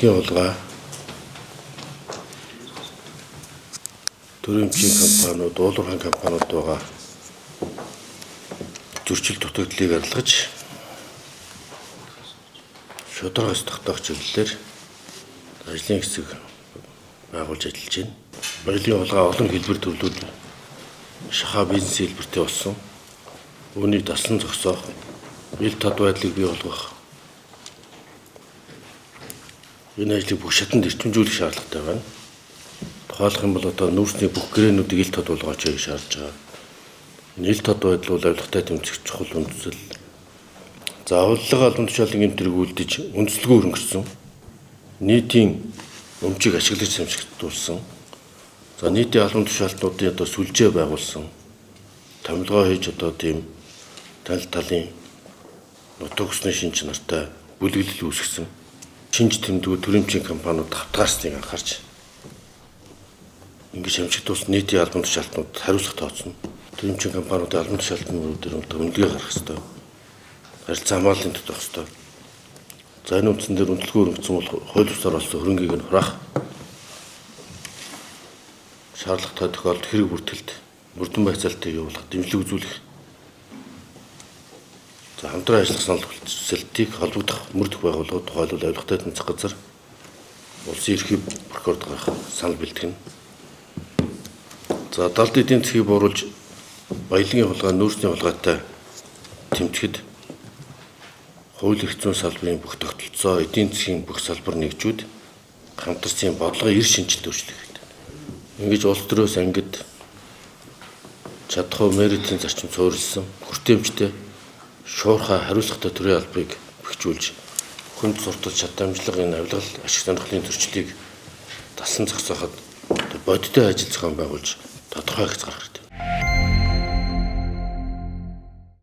Баялагын хулгай, төрийн компаниуд, уулуурхайн компаниуд байгаа зөрчил дутагдлыг арилгаж шударга ёс тогтоох чиглэлээр ажлын хэсэг байгуулж ажиллаж байна. Баялагын хулгай олон хэлбэр төрлүүд шахаа бизнес хэлбэртэй болсон. Үүнийг дасан зогсоох, ил тод байдлыг бий болгох энэ ажлыг бүх шатанд эрчимжүүлэх шаардлагатай байна. Тухайлах юм бол одоо нүүрсний бүх гэрээнүүдийг ил тод болгооч гэж шаардж байгаа. Энэ ил тод байдал бол авилгатай тэмцэх чухал үндсэл. За авилга албан тушаалын гэмт хэрэг үлдэж үндсэлгүй хөрөнгөрсөн. Нийтийн өмчийг ашиглаж самшигдуулсан. За нийтийн албан тушаалтнуудын одоо сүлжээ байгуулсан. Томилгоо хийж одоо тийм тал талын нутаг усны шинж нартай бүлэглэл үүсгэсэн. Шинж тэмдгүүд төрийн компаниуд хавтгаарсныг анхаарч ингэж шамшигдуулсан нийтийн албан тушаалтнууд хариуцлага тооцно. Төрийн компаниудын албан тушаалтнууд дээр үнэлгээ гаргах ёстой. Харилцан хамгааллын тогтоох ёстой. За энэ үндсэн дээр үнэлгээ өргөцсөн бол хууль бусаар олсон хөрөнгийг нь хураах шаардлагатай тохиолдолд хэрэг бүртгэлд мөрдөн байцаалтыг явуулах, дэмжлэг үзүүлэх. За хамтран ажиллах санал хүсэлтийг холбогдох мөрдөх байгууллагууд тухайлбал авилгатай тэмцэх газар улсын ерхий прокурорд гаргах санал бэлтгэнэ. За далд эдийн засгийг бууруулж баялагын хулгай, нүүрсний хулгайтай тэмцэхэд хууль эрх зүйн салбарын бүх тогтолцоо, эдийн засгийн бүх салбар нэгжүүд хамтарсан бодлогын эр шинжилэлт өөрчлөх хэрэгтэй. Ингэж улс төрөөс ангид чадах меритийн зарчим суурилсан хүртээмжтэй шуурхай хариуцлагатай төрийн албыг бэхжүүлж хүнд суртал чад дамжлага энэ авилгал ашиг сонирхлын зөрчлийг дасан зогсооход бодиттой ажил зохион байгуулж тодорхой хэрэгц гаргах хэрэгтэй.